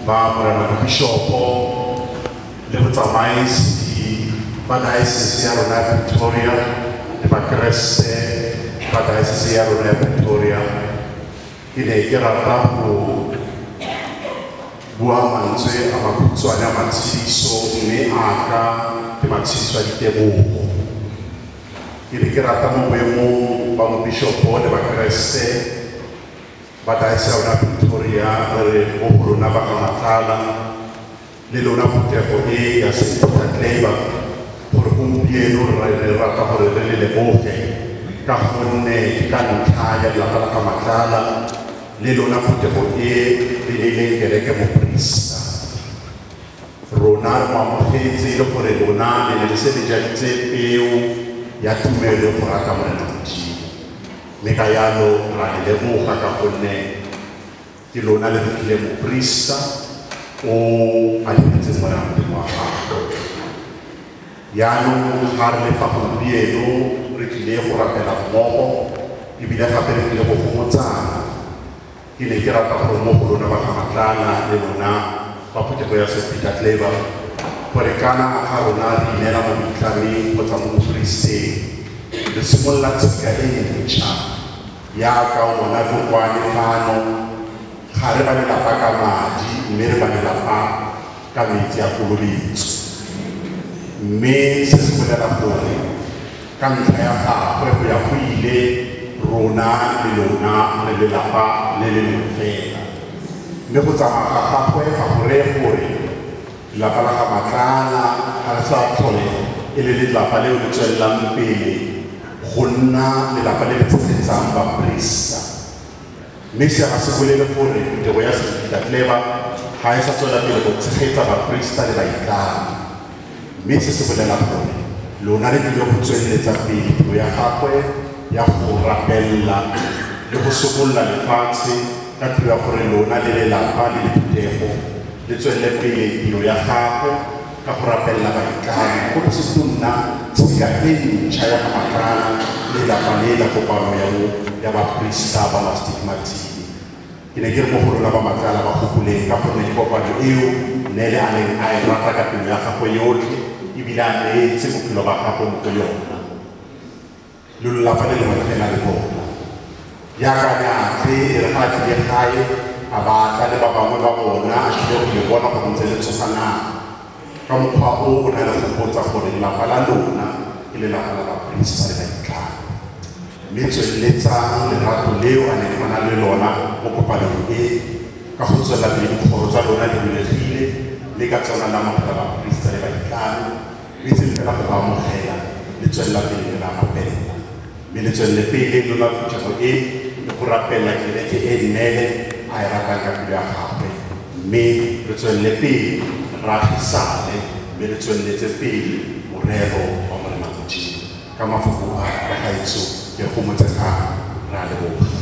Ba Morena Mobishopo le botsamaisi ba diocese ya rona ya Pretoria le Bakeresete ba diocese ya rona ya Pretoria, ke ne ke rata go bua mantswe a makhutshwane a matshediso, mme a ka ke matshediso a ditebogo. Ke ne ke rata mo boemong ba mobishopo le Bakeresete ba diocese ya rona ya Pretoria re re mo go lona ba ga Matlala le lona phuthego e ya St. Peter Claver gore gompieno re rata gore re le leboge ka gonne ke ka ntlha ya lelapa la ga Matlala le lona phuthego e re neileng kereke moprista. Rona re mo amogetse e le gore lona le ne le se le jaditse peo ya tumelo go rata Morena Modimo, mme ka jalo ra le leboga ka gonne ke lona le re file moprista o a diretseng Morena Modimo wa gagwe. Jaanong ga re le fa gompieno re tlile go rapela mmogo ebile gape re tlile go gomotsana. Ke ne ke rata gore mo go lona ba ga Matlala le lona ba phuthego ya St. Peter Claver gore kana ga rona re ineela mo boitlameng kgotsa mo bopristeng, re simolola tshika e ntšha yaka o bona kokwane fano. Ga re ba lelapa ka madi, mme re ba lelapa ka metsi a kolobetso. Mme se se bolela gore ka ntlha ya gagwe go ya go ile rona le lona re lelapa le le lengwe fela. Mme go tsamaya ga gagwe ga go reye gore lelapa la ga Matlala ga le sa tlhole e le lelapa leo le tswelelang pele go nna lelapa le le tshegetsang baprista. Mme se ga se bolele gore phuthego ya St. Peter Claver ga e sa tswela pele go tshegetsa baprista le baitlami, mme se se bolela gore lona le tlile go tsweletsa pele tiro ya gagwe ya go rapella le go sokolola lefatshe ka tiro ya gore lona le lelapa le le phuthego le tswelele pele tiro ya gagwe ka go rapella baitlami, gore se se nna tshika e ntšha ya ga Matlala le lelapa le la kopano ya baprista ba mastigmatile. Ke ne ke re mo go lona ba Matlala ba gopoleng ka gonne ke kopano eo Nele a neng a e rata ka pelo ya gagwe yotlhe ebile a neetse bophelo ba gagwe mo go yona. Le lelapa le lengwe fela le bona. Jaaka ne a tle e re ga a tlile gae a ba tla le ba bangwe ba bona a tlile go le bona gore ntse le tsoganang. Ka mokgwa o o na le gopotsa gore lelapa la lona ke lelapa la baprista le baitlami, mme tsweletsang lerato leo a neng a na le lona mo kopanong e ka go tswelela pele dikgoro tsa lona di bulegile le ka tsona la amogela baprista le baitlami, mme seng fela go ba amogela le tswelela pele le la rapela, mme le tswelele pele lona phuthego e le go rapela kereke e Nele a e ratang ka pelo ya gagwe, mme re tswelele pele re agisane, mme re tsweletse pele morero wa Morena Modimo. Ka mafoko a bagaetsho ke gomotsegang, re a leboga.